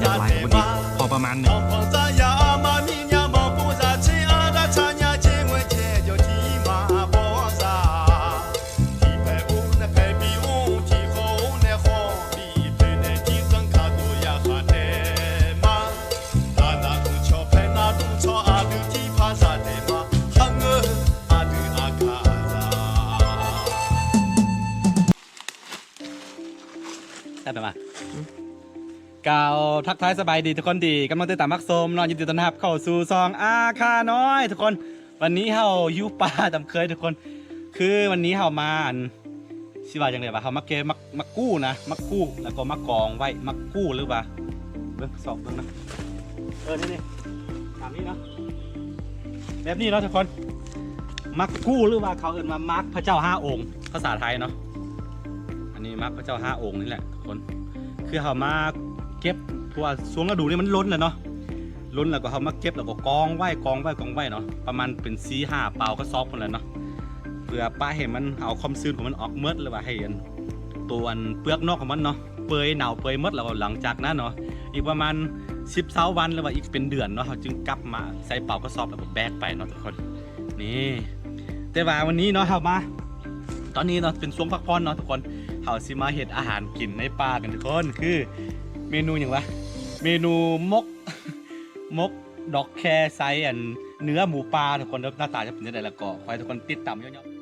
ຮຽບຮ້ອຍກວ່ານີ້ ພໍປະມານໜຶ່ງ. ແຊບແລ້ວຫວາ? ອືມ ກ່າວທັກທາຍສະບາຍດີທຸກຄົນທີ່ກຳລັງຕິດຕາມຮັບຊົມເນາະ, ຍິນດີຕ້ອນຮັບເຂົ້າສູ່ຊ່ອງອາຄານ້ອຍທຸກຄົນ. ວັນນີ້ເຮົາຢູ່ປ່າຕາມເຄີຍທຸກຄົນ, ຄືວັນນີ້ເຮົາມາ ອັນ ຊິວ່າຈັ່ງໃດວະ, ເຮົາມາເກັບໝາກ ໝາກກູ້ນະ, ໝາກກູ້ ແລ້ວກໍມາກອງໄວ້. ໝາກກູ້ ຫຼືວ່າ ເບິ່ງ ຊອກເບິ່ງນະ, ເອີ ນີ້ໆ ຕາມນີ້ເນາະ, ແບບນີ້ເນາະທຸກຄົນ. ໝາກກູ້ ຫຼືວ່າເຂົາເອີ້ນວ່າໝາກພະເຈົ້າຫ້າອົງ ພາສາໄທເນາະ. ອັນນີ້ໝາກພະເຈົ້າຫ້າອົງນີ້ແຫຼະທຸກຄົນ, ຄືເຮົາມາເກັບ ເພາະວ່າຊ່ວງລະດູນີ້ມັນລົ້ນແລ້ວເນາະ, ລົ້ນແລ້ວກໍເຮົາມາເກັບ ແລ້ວກໍກອງໄວ້ ກອງໄວ້ ກອງໄວ້ເນາະ, ປະມານເປັນສີ່ຫ້າປາວກະສອບພຸ້ນແຫຼະເນາະ, ເພື່ອປະໃຫ້ມັນເອົາຄວາມຊື້ນຂອງມັນອອກໝົດ ຫຼືວ່າໃຫ້ອັນ ໂຕອັນເປືອກນອກຂອງມັນເນາະ ເປືອຍ ເນົ່າເປືອຍໝົດ. ແລ້ວຫຼັງຈາກນັ້ນເນາະ ອີກປະມານສິບຊາວວັນ ຫຼືວ່າອີກເປັນເດືອນເນາະ ເຮົາຈຶ່ງກັບມາໃສ່ເປົາກະສອບ ແລ້ວກໍແບກໄປເນາະທຸກຄົນ. ນີ້ ແຕ່ວ່າວັນນີ້ເນາະ ເຮົາມາ ຕອນນີ້ເນາະ ເປັນຊ່ວງພັກຜ່ອນເນາະທຸກຄົນ, ເຮົາຊິມາເຮັດອາຫານກິນໃນປ່າກັນທຸກຄົນ. ຄືເມນູຫຍັງວະ? ເມນູໝົກ ໝົກດອກແຄໃສ່ອັນເນື້ອໝູປ່າທຸກຄົນເດີ. ໜ້າຕາຈະເປັນຈັ່ງໃດ ແລ້ວກໍຂໍໃຫ້ທຸກຄົນຕິດຕາມຍາວໆ.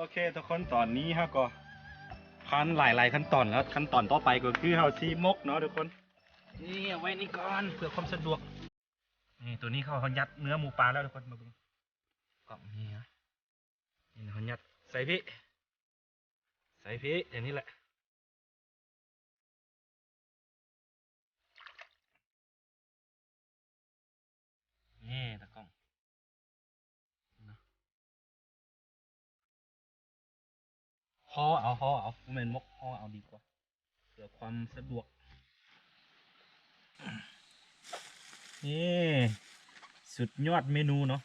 ໂອເຄທຸກຄົນ ຕອນນີ້ເຮົາກໍຜ່ານຫຼາຍໆຂັ້ນຕອນແລ້ວ ຂັ້ນຕອນຕໍ່ໄປກໍຄືເຮົາຊິໝົກເນາະທຸກຄົນ. ນີ້ເອົາໄວ້ນີ້ກ່ອນເພື່ອຄວາມສະດວກ. ນີ້ ຕົວນີ້ເຮົາ ເຮົາຍັດເນື້ອໝູປ່າແລ້ວທຸກຄົນ ມາເບິ່ງ ກໍມີນະ ນີ້ເຮົາຍັດໃສ່ພີ້ ໃສ່ພີ້ ແບບນີ້ແຫຼະ. ນີ້ຕາກ້ອງ ຫໍ່ເອົາ ຫໍ່ເອົາ ບໍ່ແມ່ນໝົກ ຫໍ່ເອົາດີກວ່າ ເພື່ອຄວາມສະດວກ. ນີ້ ສຸດຍອດເມນູເນາະ.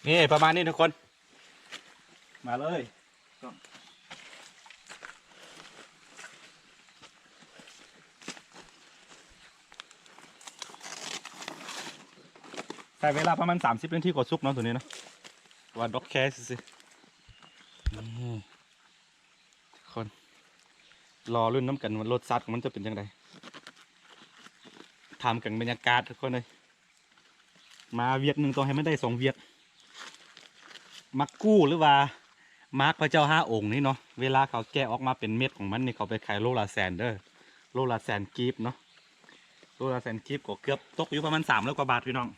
ນີ້ປະມານນີ້ທຸກຄົນ ມາເລີຍ. ໃຊ້ເວລາປະມານສາມສິບນາທີກໍສຸກເນາະ ໂຕນີ້ເນາະ ວ່າດອກແຄຊື່ໆ. ນີ້ ທຸກຄົນ ລໍລຸ້ນນຳກັນວ່າລົດຊາດຂອງມັນຈະເປັນຈັ່ງໃດ. ທ່າມກາງບັນຍາກາດທຸກຄົນເອີຍ ມາວຽກໜຶ່ງຕ້ອງໃຫ້ມັນໄດ້ສອງວຽກ. ໝາກກູ່ ຫຼືວ່າໝາກພະເຈົ້າຫ້າອົງນີ້ເນາະ ເວລາເຂົາແກະອອກມາເປັນເມັດຂອງມັນນີ້ ເຂົາໄປຂາຍໂລລະແສນເດີ້ ໂລລະແສນກີບເນາະ ໂລລະແສນກີບ ກໍເກືອບຕົກຢູ່ປະມານສາມຮ້ອຍກວ່າບາດພີ່ນ້ອງ.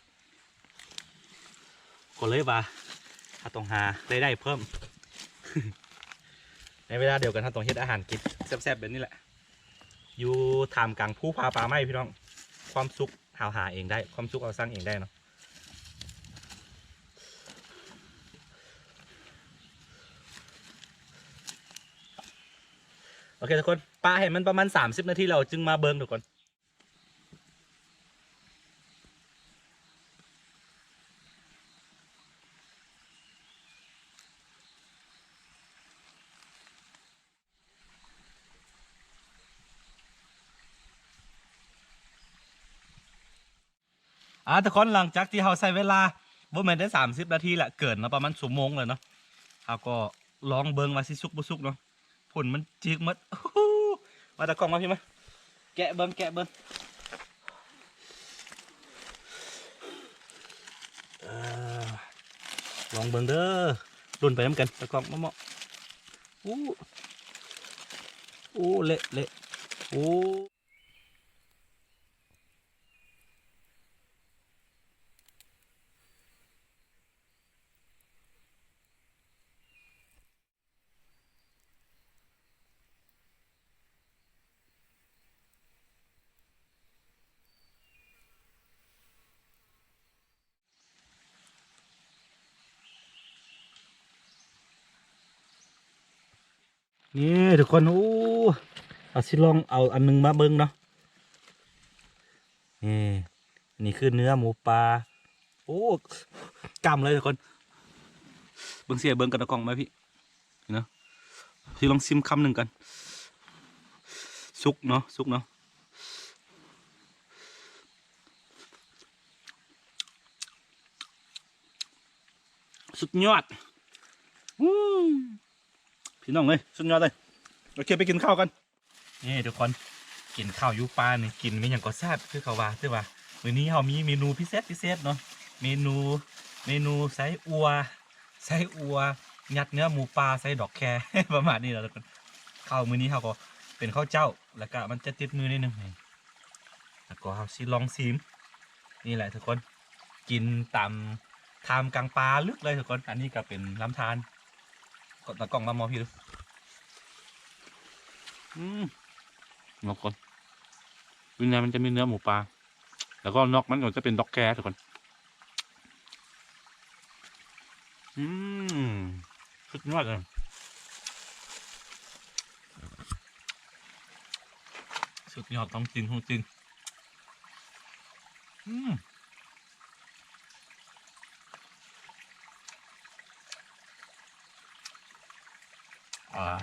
ກໍເລີຍວ່າເຮົາຕ້ອງຫາລາຍໄດ້ເພີ່ມ ໃນເວລາດຽວກັນເຮົາຕ້ອງເຮັດອາຫານກິນແຊບໆແບບນີ້ແຫຼະ ຢູ່ທ່າມກາງພູຜາປ່າໄມ້ພີ່ນ້ອງ. ຄວາມສຸກເຮົາຫາເອງໄດ້ ຄວາມສຸກເຮົາສ້າງເອງໄດ້ເນາະ. ໂອເຄທຸກຄົນ ປະໃຫ້ມັນປະມານສາມສິບນາທີແລ້ວຈຶ່ງມາເບິ່ງທຸກຄົນ. ອ່າ ທຸກຄົນ ຫຼັງຈາກທີ່ເຮົາໃຊ້ເວລາບໍ່ແມ່ນໄດ້ສາມສິບນາທີລະ ເກີນເນາະ ປະມານຊົ່ວໂມງແລ້ວເນາະ ເຮົາກໍລອງເບິ່ງວ່າຊິສຸກບໍ່ສຸກເນາະ. ຝຸ່ນມັນຈິກໝົດ. ມາຕາກ້ອງມາພີ້ມາ ແກະເບິ່ງ ແກະເບິ່ງ. ເອີ ລອງເບິ່ງເດີ້ ລຸ້ນໄປນຳກັນ ຕາກ້ອງມາເໝາະ. ໂອ້ ໂອ້ ເລະ ເລະ ໂອ້. ນີ້ທຸກຄົນ ໂອ້ ເຮົາຊິລອງເອົາອັນໜຶ່ງມາເບິ່ງເນາະ. ນີ້ ນີ້ຄືເນື້ອໝູປ່າ. ໂອ້ ກ້ຳເລີຍທຸກຄົນ ເບິ່ງ ຊິໃຫ້ເບິ່ງກັບຕາກ້ອງມາພີ້ ເນາະ. ຊິລອງຊິມຄຳໜຶ່ງກ່ອນ. ສຸກເນາະ ສຸກເນາະ. ສຸດຍອດ ອືມ ພີ່ນ້ອງເອີຍ ສຸດຍອດເລີຍ. ໂອເຄ ໄປກິນເຂົ້າກັນ. ນີ້ທຸກຄົນ ກິນເຂົ້າຢູ່ປ່ານີ້ ກິນມີຫຍັງກໍແຊບຄືເຂົາວ່າ. ແຕ່ວ່າມື້ນີ້ເຮົາມີເມນູພິເສດ ພິເສດເນາະ ເມນູ ເມນູໃສ່ອົ່ວ ໃສ່ອົ່ວ ຍັດເນື້ອໝູປ່າໃສ່ດອກແຄ ປະມານນີ້ແຫຼະທຸກຄົນ. ເຂົ້າມື້ນີ້ເຮົາກໍເປັນເຂົ້າເຈົ້າ ແລ້ວກະມັນຈະຕິດມືໜ້ອຍໜຶ່ງ ແລ້ວກໍເຮົາຊິລອງຊີມ. ນີ້ແຫຼະທຸກຄົນ ກິນຕາມ ທ່າມກາງປ່າເລິກເລີຍທຸກຄົນ. ອັນນີ້ກໍເປັນລຳທານ ກໍຕາກ້ອງມາມອງພີ້ດູ. ອືມ ທຸກຄົນ ຢູ່ໃນມັນຈະມີເນື້ອໝູປ່າ ແລ້ວກໍນອກມັນກໍຈະເປັນດອກແຄທຸກຄົນ. ອືມ ສຸດຍອດເລີຍ ສຸດຍອດ ຂອງຈິງ ຂອງຈິງ. ອືມ. ອ່າ